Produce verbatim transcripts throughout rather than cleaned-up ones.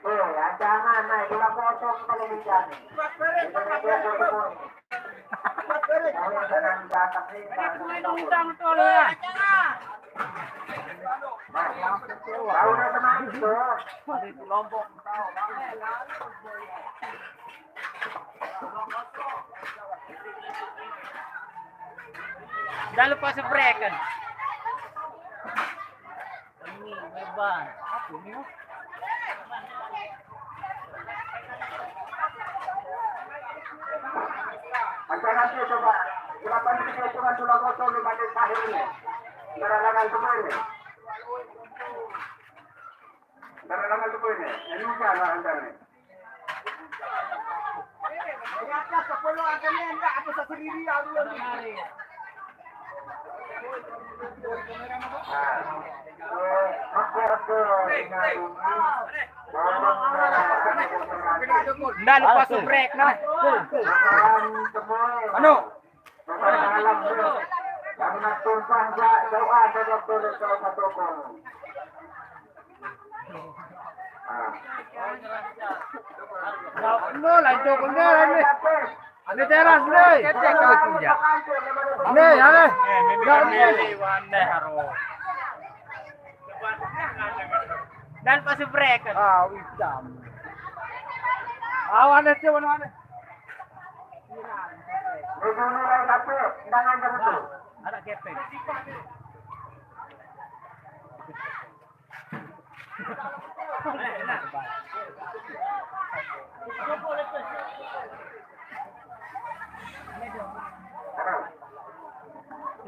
Eh, jangan naik bola kosong kalau hujan. Kita naik bola kosong. Kalau jangan datang nih, nah, tahu udah tenang itu. Jangan lupa subscribe kan. Ini lebar. Apa ini? Acara nanti coba delapan tiga cuma dua kosong di Bandung Tahir ini. Barangan semua ini. Barangan semua ini. Ini bukan lah rencana. Ndak lupa subrek nah. Anu. Karena tumpang jauh ada dokter kalau satu. Nah, no, lanjut punya ini. Ini teras nih. Ini ya nih. Dan pas break. Ah, hitam. Awan itu mana mana. Ada kepeng.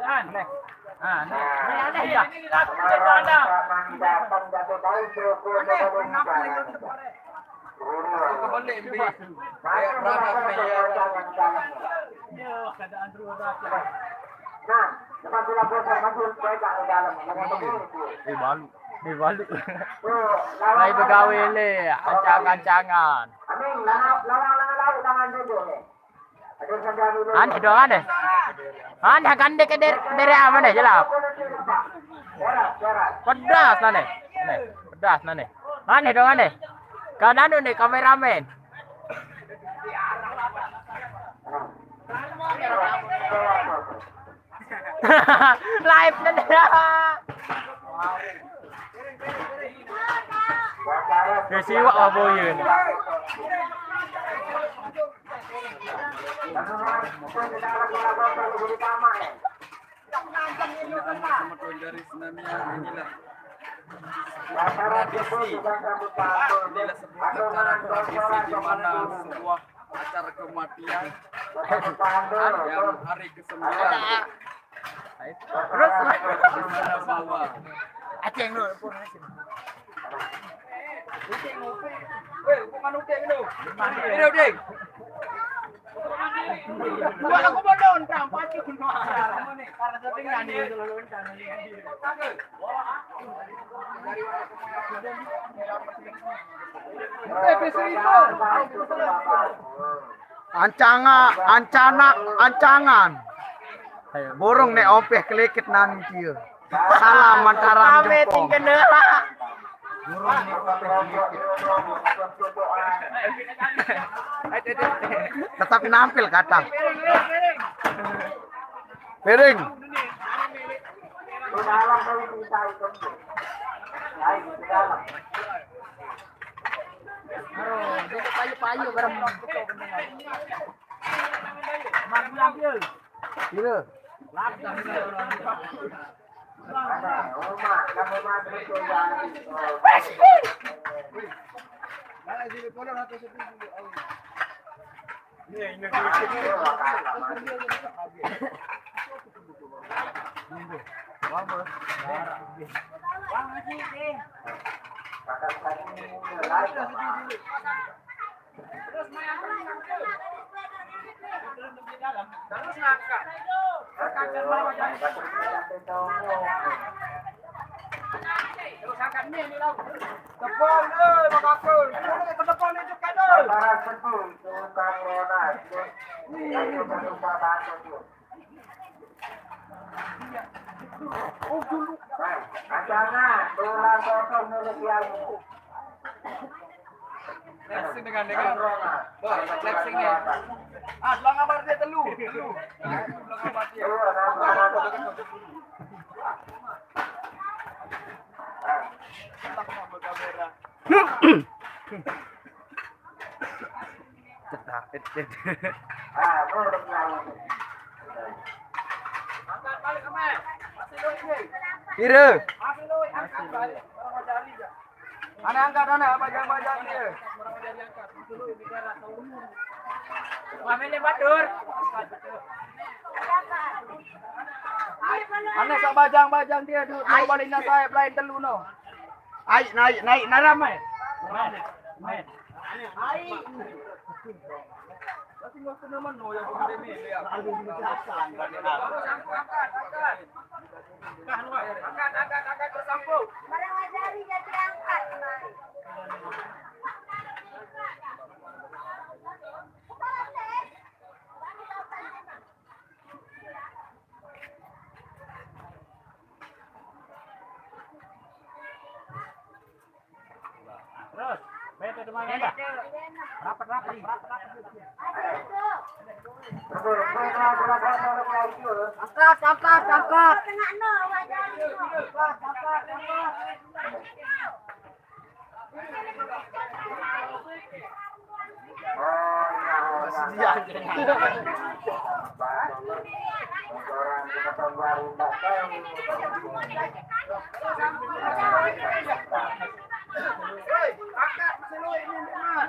Aneh. Aneh. Aneh. Aneh. Nah, eh, balu. Eh, balu. Saya begawe le, ancang-ancangan. Aneh dong, aneh. Aneh kan dek dari, dari apa nih, jelap? Pedas nah nih. Nih, pedas nah nih. Aneh dong, aneh. Kan anu nih, kameramen. Live nanti. Ya siwak lah boyen. Sama dari senamnya inilah tradisi. Inilah sebuah acara tradisi di mana sebuah acara kematian yang hari kesembilan. Terus di sana bawa. Aceng dulu, pun Aceng. Weh, bukan udah gitu. Ini udah. Gua aku mau down, Pram, pasti gua. Karena syuting nggak nih, selalu nonton. Ancangan, ancangan, ancangan. Burung nek ompeh kelekit nanti. Salam mataram. Burung nek ompeh kelekit. Tetap nampil kata. Piring. Payu-payu bareng. Iya. Depan, eh, Bang Kakul. Ke depan itu kan, eh. Para sepuh, tukang Monas. Ayo, bertukar batu, tuh. Nah, ancangan, tulang kosong milik Yayu. Flexing dengan, dengan. Wah, flexing ya. Ah, sebelah ngabar dia telu, telu. Sebelah ngabar dia. Cetak, et, et. Pira? Ana angkat ana, bajang-bajang dia. Mamele batur. Ana sak bajang-bajang dia, du, mau balik nak sahib lain telu no. Naik, naik, naik, naram, eh. Naik, naik. Naik. Angkat, angkat, angkat, tersampung. Barang ajari jadi angkat, mari. Terus, betul teman. Rapat, rapat, rapat, rapat. Angkat, angkat, angkat.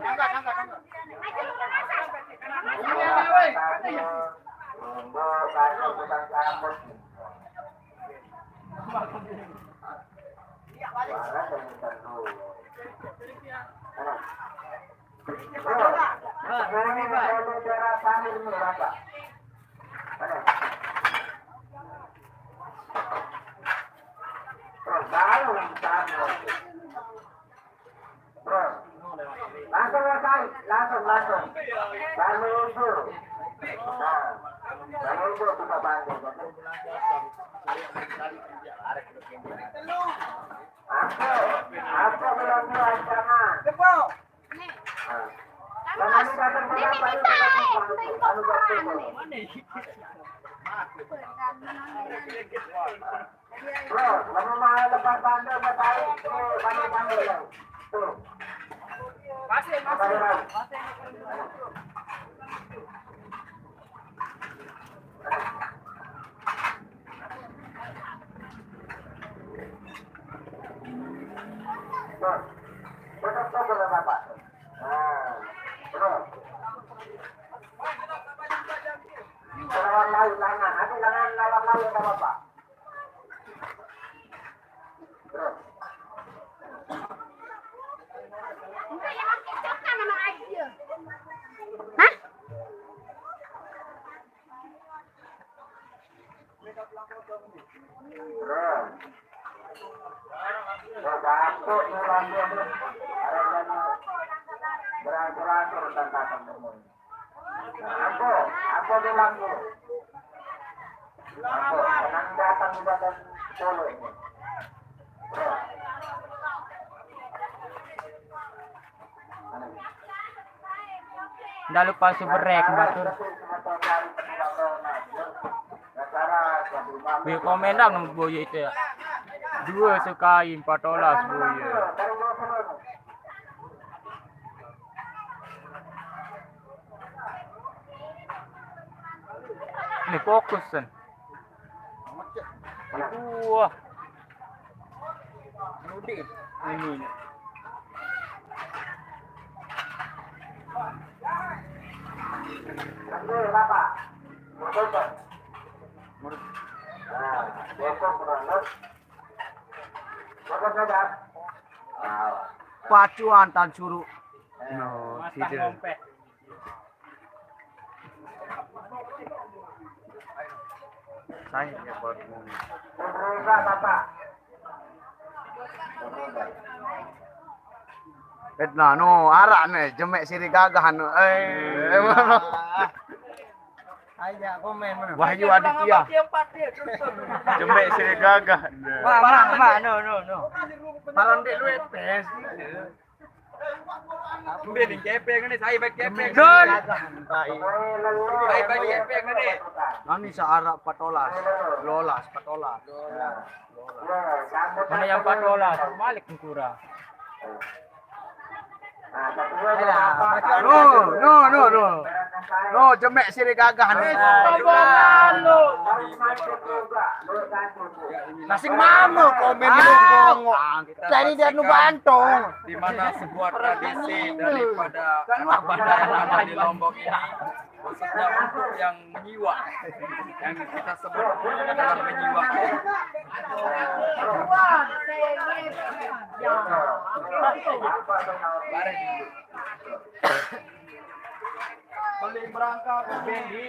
Angkat, angkat, angkat. Langsung, langsung, langsung. Lalu itu. Nah, lalu itu kita bantu. Apa? Apa bilang dia ancaman? Bro, kamu mau lepas bandel, mau tarik, tuh, bandel-bandel, ya. Tuh. Masih, masih. Masih. Tuh. Tutup, tutup, Bapak. Nah, terus. Lawan laut, tangan. Nanti tangan lawan laut, nggak apa-apa. Terus. Hah? Terus. Terus, satu, dua, tiga, terus. Ada yang beratur-atur tentang teman. Nah, aku, aku bilang dulu. Aku, tenang datang di badan solo ini. Terus. Ndak lupa subrek, batur. Wih, komen dah nang boye itu ya. Dua sukai empat belas boye. Ini fokus kan. Wah. Mudik ini. Pacuan tan suruh. No, tidak. Saya ya buat ngomong. Edna, no, arak ne, jemek siri gagah, no. Eh, aja komen mana? Wahyu Aditya. Jemek siri gagah. Wah, mah, mah, no, no, no. Parang dek lu epes. Udah nih, kepeng nih, saya baik kepeng. Dul. Saya baik kepeng nih. Nani searah patolas, lolas, patolas. Mana yang patolas? Balik ke kurang. No, no, no, no. No, jemek sire gagah no. Nasing mama komen lu kongok. Tadi dia nu bantong. Di mana sebuah tradisi daripada anak bandar yang ada di Lombok ini, khususnya untuk yang menyiwak, yang kita sebut adalah menyiwak. Beli berangkat, beli.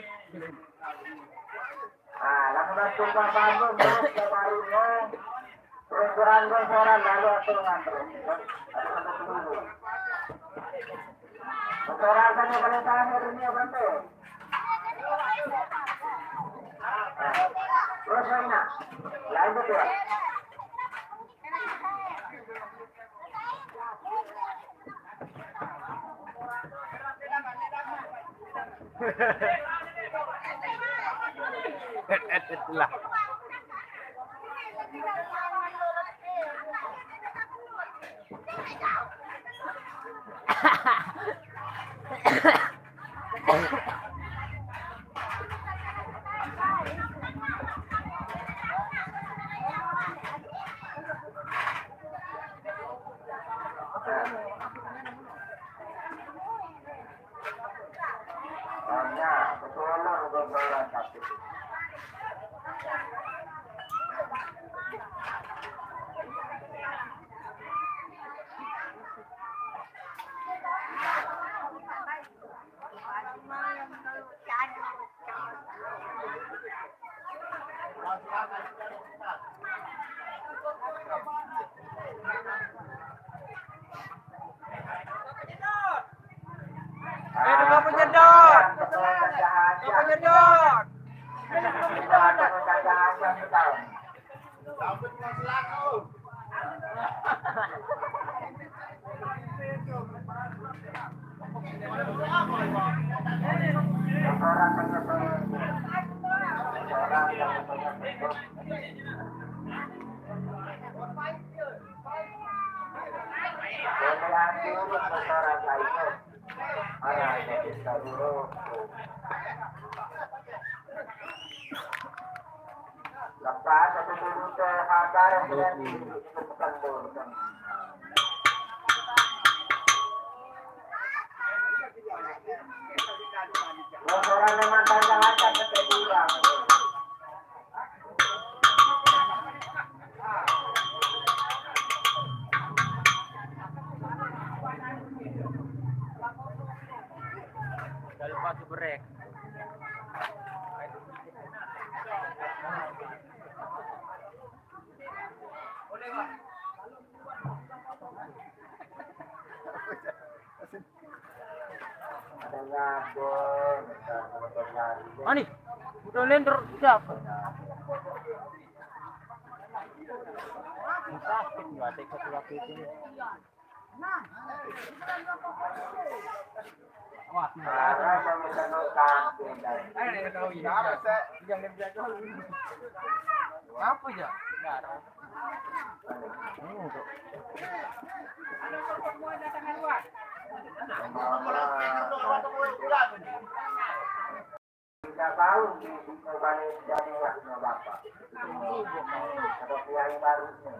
Nah, lamun atuh ka Bandung, terus ka Marino, terus kurang bocoran, lalu atuh ngantri. Bocoran kan yang paling terakhir ini apa tuh? Terus lainnya, lanjut ya. Et, et, et lah. Eh, tukang penyedot. Tukang penyedot. Lepas satu dulu ke Habar yang di pekan. Orang memang tanya aja ke kedua. Jangan lupa subrek. Ani, udah lender siapa? Sakit nggak, tega surat itu. Wah, apa ya? Tidak tahu di, di kembali jadinya Bapak. Ada kiai barunya.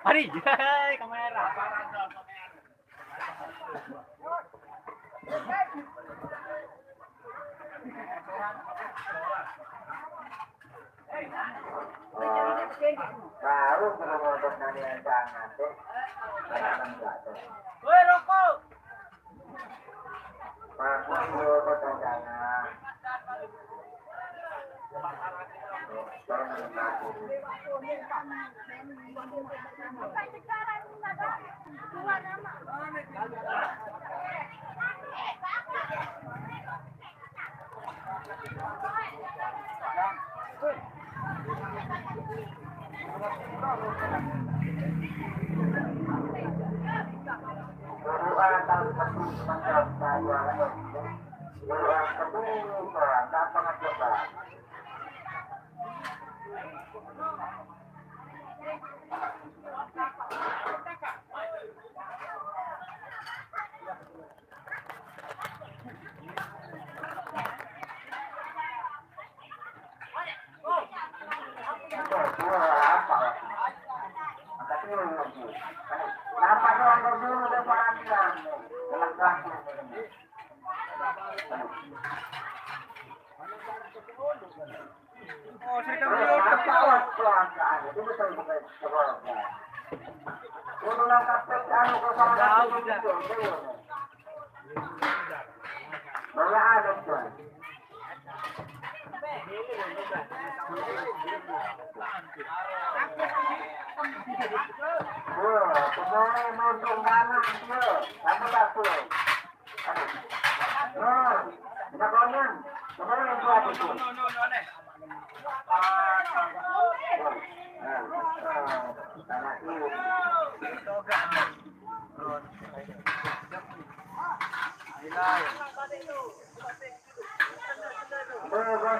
Hari, kamera. Baru belum untuk nanya jangan tuh. Woi, rokok. Bagus, bro, perdagangan.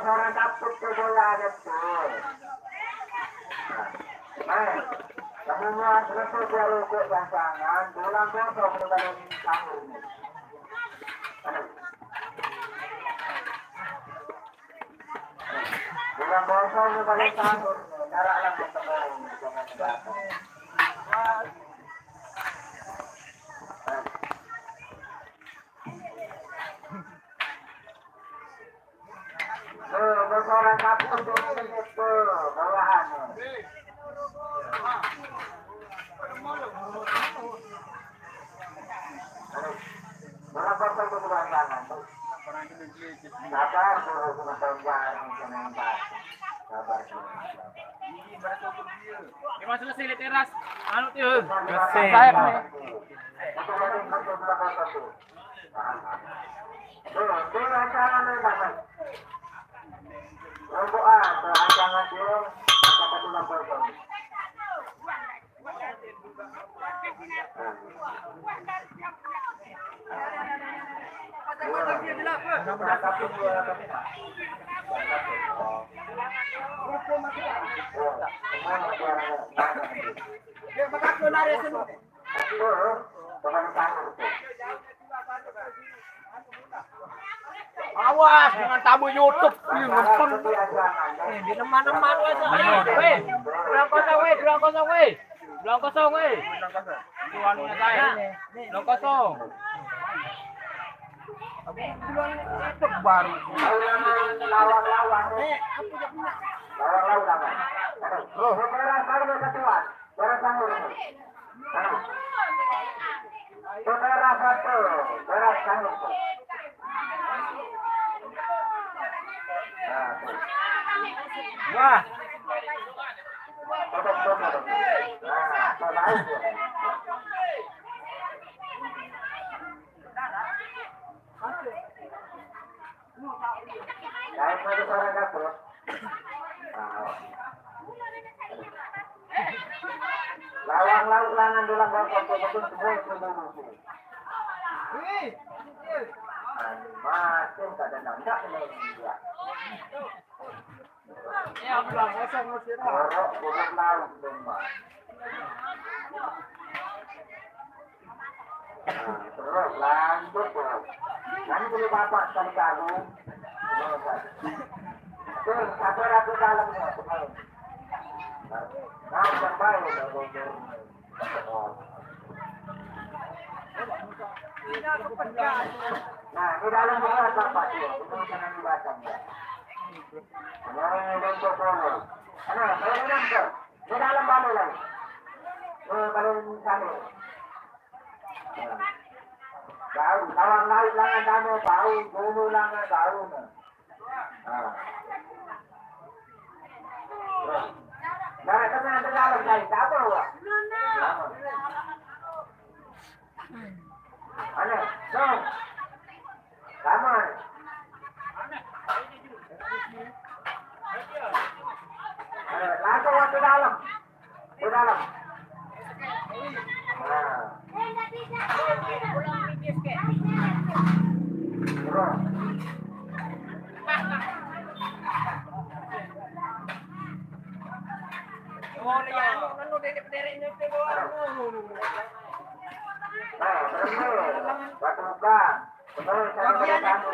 Bola dapet ke bola ada tuh. Nah, semua selesai dari kok pasangan, tulang kosong kembali sahur nih. Tulang kosong kembali sahur nih, darah alam bertemu dengan darah. Tuh, bersorak satu tuh, tuh, bawahan. Berapa perlu keluar tangan tuh? Sabar, guru, guru, sabar, sabar. Sabar, guru. Dia masuk ke sini teras. Anu tuh. Kasih. Sayap nih. Untuk, untuk, untuk, untuk, untuk. Awas dengan tamu YouTube. Ih, ngempeng. Eh, di teman-teman wes. Weh, dua kosong weh, dua kosong weh. Dua kosong weh. Tuannya saya. Dua kosong. Baru. Lawan-lawan. Lawan-lawan. Lawan-lawan. Beras sahur. Nah. Saudara satu, beras sahur. Nah, tuh. Wah. Tutup, tutup. Nah, tuh, baik. Baik, satu suara dapur. Nah. Lawang lauk langan dolang bangkok betul semua itu dulu sini. Macam kada nampak ini dia. Ya, belang kosong masih ada. Borok, borok lauk domba. Nah, terus lanjut, terus. Nanti dulu bapak sekali kali. Terus, satu ratus dalam ya, terus. Nah, sampai udah bocor. Nah, di dalam bukan apa-apa dia. Itu jangan dibaca dia. Nah, ini untuk dulu. Nah, kalau ini untuk di dalam balik lagi. Nah, kalau ini sana. Nah. Bau, kawan laut langan dana, bau, dulu langan bau. Nah. Nah. Nah, kena ada dalam lain, tak apa, Wak. Mana? Dong. Sama. Eh, langsung Anu, anu, derek-derek nyote bawah. Nah, bener. Batu buka. Bener, saya udah tahu.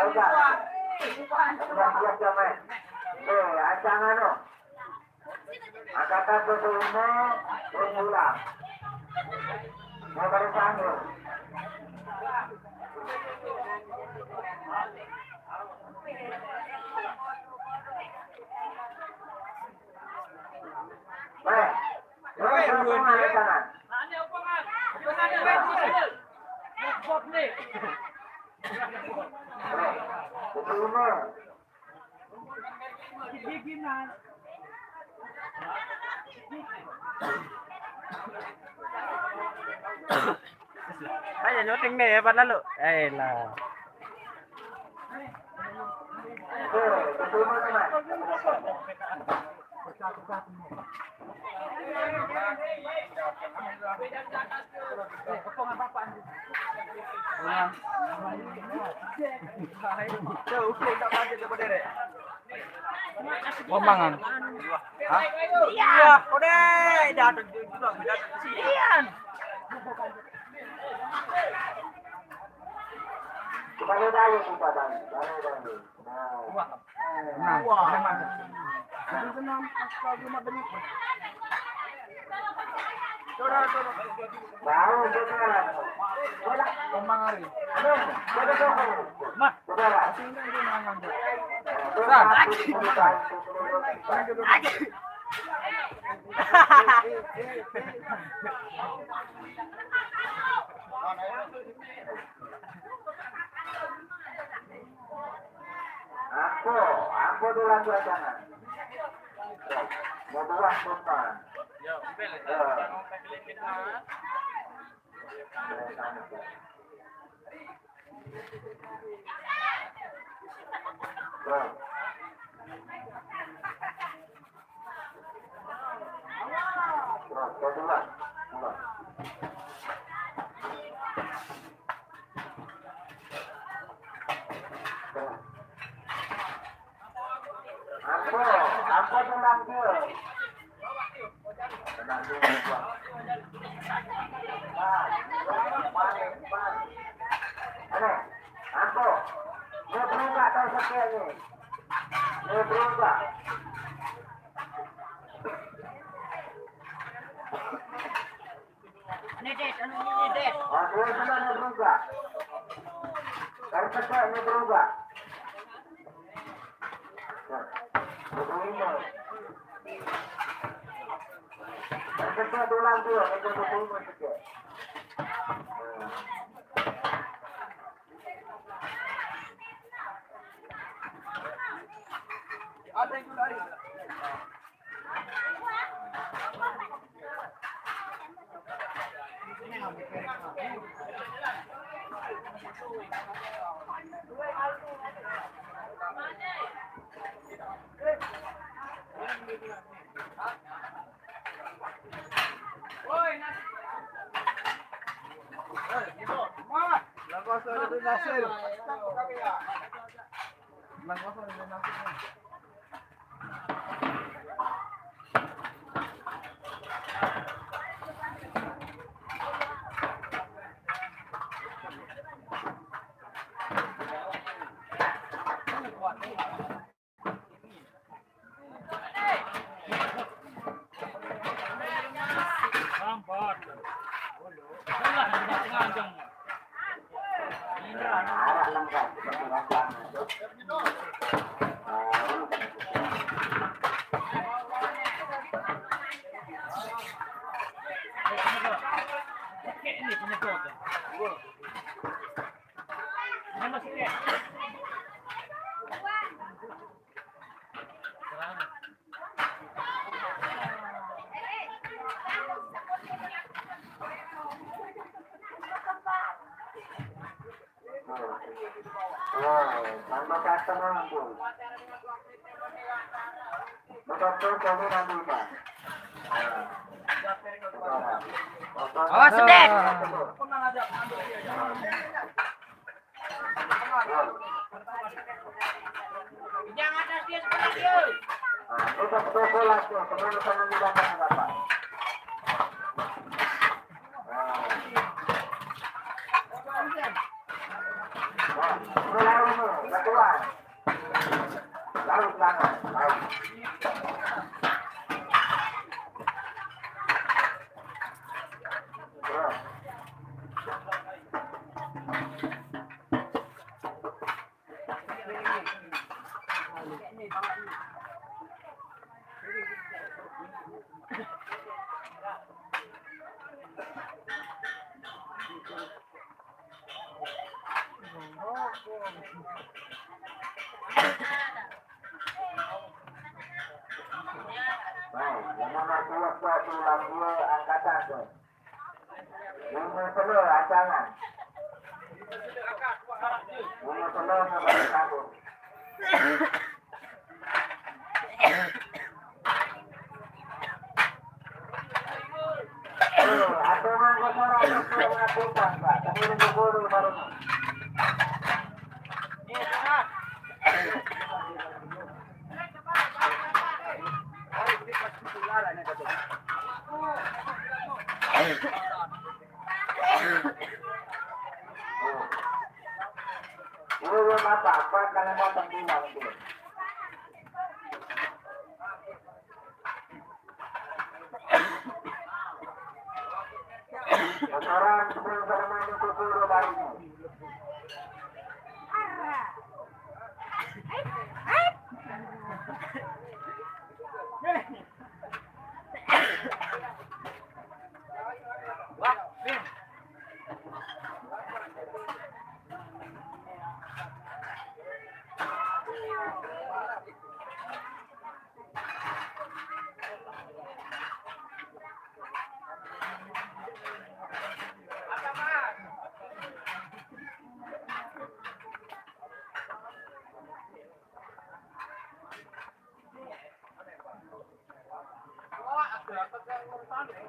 Udah. Udah siap, damai. Tuh, ancang anu. Angkatan tujuh lima, terus pulang. Mau balik sanggup. Baik. Terus, terus, terus, terus, terus. Tujuh lima. Aja nyuting deh ya, Pak, lalu. Eh, lah. Omangan. Hah? Iya, udah, datang juga, datang sini. Kita udah, ayo kita, Bang. Ayo, Bang. Nah. Wah. Nah. Wah. Nah. Saudara, saudara. Bang Ari. Mah. Satu. Ampo, ampo dulu, jangan. Mau buah, bukan. Ya. Nah. Nah, kedua. Nah. Nah. Ampo, ampo tulang dia. Ada, ampo. Ini berubah tau sekian ni. Ini berubah. Ini, Ded, anu ini, Ded. Ah, dia sudah ada berubah. Dari sekian ini berubah. Nah, berubah. Dari sekian tulang dia, dia berubah sekian. Nah. Ada yang lari. Nah, tambah kata mampu. Betul, kamu nanti, Pak. Nah. Awas, Dek. Jangan ada dia sebenarnya. Kita pukul langsung, sebelum kita menghilangkan apa? Nah. Nah, mulai ini, keluar. Laut, laut, laut. Terus. Nah, yang nomor dua belas, tulang dua, angkatan tuh. Ini perlu rancangan. Ini perlu sama satu. Tuh, aturan besar, aturan aturan, Pak. Tapi ini dulu baru. Ini belum apa-apa, karena mau tenggelam, gitu. Sekarang sebelum bermain itu dulu barunya.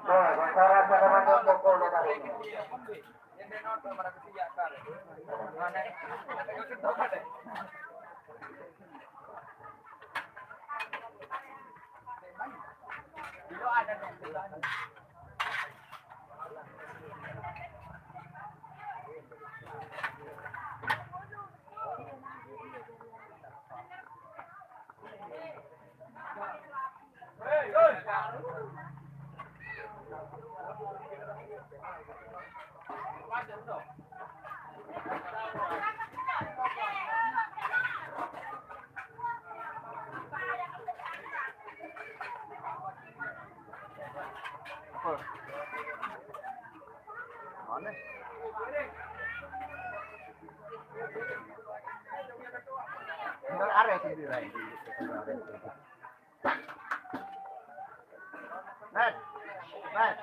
Nah, sementara saya memandang pukul dari ini. Apa? Mana? Tinggal area sendiri lagi. Red. Red.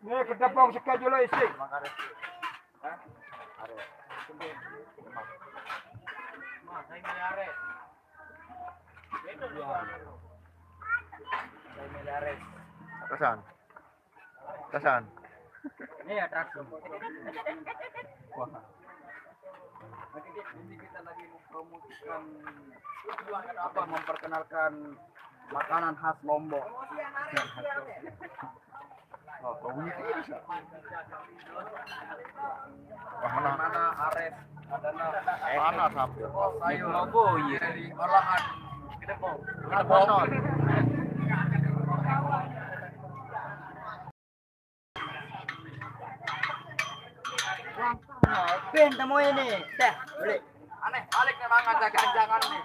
Nih, kedepong seka jolo isi. Hah? Are. Nah, saya milih are. Saya milih are. Atasan. Atasan. Ini ya, terakhir. Wah. Jadi, ini kita lagi mempromosikan, apa, memperkenalkan makanan khas Lombok. Oh, baunya iya, bisa. Wah, mana? Mana ares? Ada, nah, panas, hampir. Oh, sayur. Lombok, iya. Dari olahan gedebong. Gedebong. Ben, temu ini. Dah, boleh. Aneh, balik memang ada ganjangan nih.